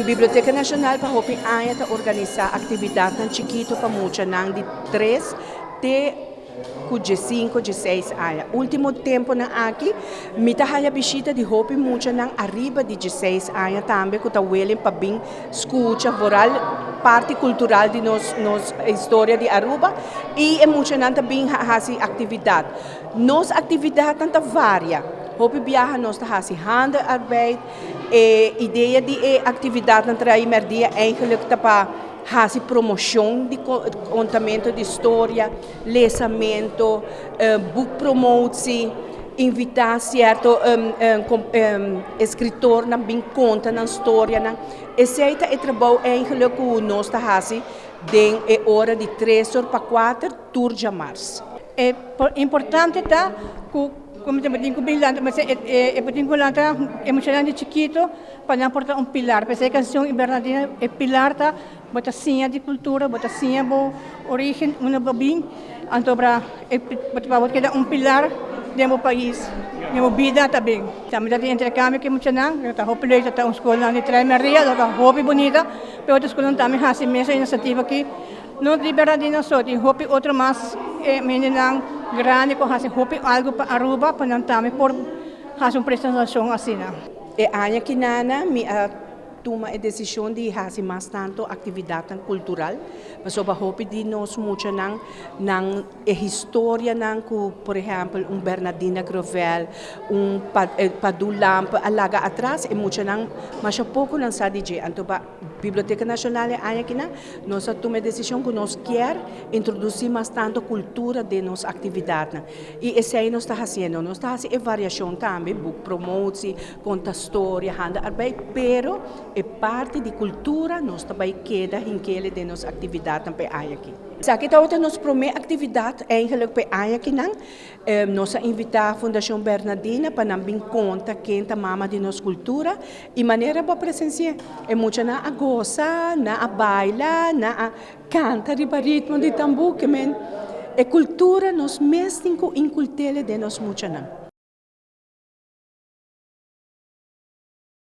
Biblioteca Nacional pa hopi aña ta organisa actividadnan chikito pa muchanan di 3 te cu 15, 16 aña. Ultimo temponan aki mi ta haya bishita di hopi muchanan ariba di 16 aña tambe cu ta willing pa bin scucha vooral parti cultural di nos historia di Aruba y e muchanan ta bin haci actividad. Nos actividadnan ta varia. Hopi biaha nos ta haci handenarbeid. E idea di e actividadnan Tra'i Merdia eigenlijk ta pa haci promocion di contamento di historia, lesamento, boekpromotie, invita cierto escritornan bin conta nan storianan. Esey ta e trabou eigenlijk cu nos ta haci den e ora di 3 or pa 4 tur djamars. E importante ta cu como ta tin cu bin lanta, e tin cu lanta e muchanan di chikito pa nan por ta un pilar. P'esei e cancion e Bernardina e pilar ta bo ta siña di cultura, bo ta siña bo origen unda bo bin, anto pa bo keda un pilar den bo pais, den bo bida ta bin. Tambe ta tin intercambio cu e muchanan, ta hopi leuk, ta un scolnan di Trae Maria, ta hopi bunita, pero otro scolnan tambe haci mes iniciativa aki. No di Bernardino so, tin hopi otro mas hendenan grandi cu haci hopi algo pa Aruba pa nan tambe por haci un presentacion asina. E aña kinana mi a tuma e decision di haci mas tanto actividadnan cultural, pasobra hopi di nos muchanan nan e historianan cu, por ehempel, un Bernardina Grovel, un Padu Lampe a laga atras, e muchanan masha poco nan sa di dje. Anto pa Biblioteca Nacional e aña kinan nos a tuma e decision cu nos kier introduci mas tanto cultura den nos actividadnan. Y esey nos ta haciendo. Nos ta haci e variacion tambe, boekpromotie, conta storia, handenarbeid, pero e parti di cultura nos ta bay keda hinkele den nos actividadnan pa e aña aki. Esaki tabata nos prome actividad eigenlijk pa e aña akinan. Nos a invita Fundacion Bernardina pa nan bin conta ken ta mama di nos cultura y manera bo a presencia e muchanan a goza, nan a baila, nan a canta riba ritmo di tambu, ke men e cultura nos mes tin cu incultele den nos muchanan.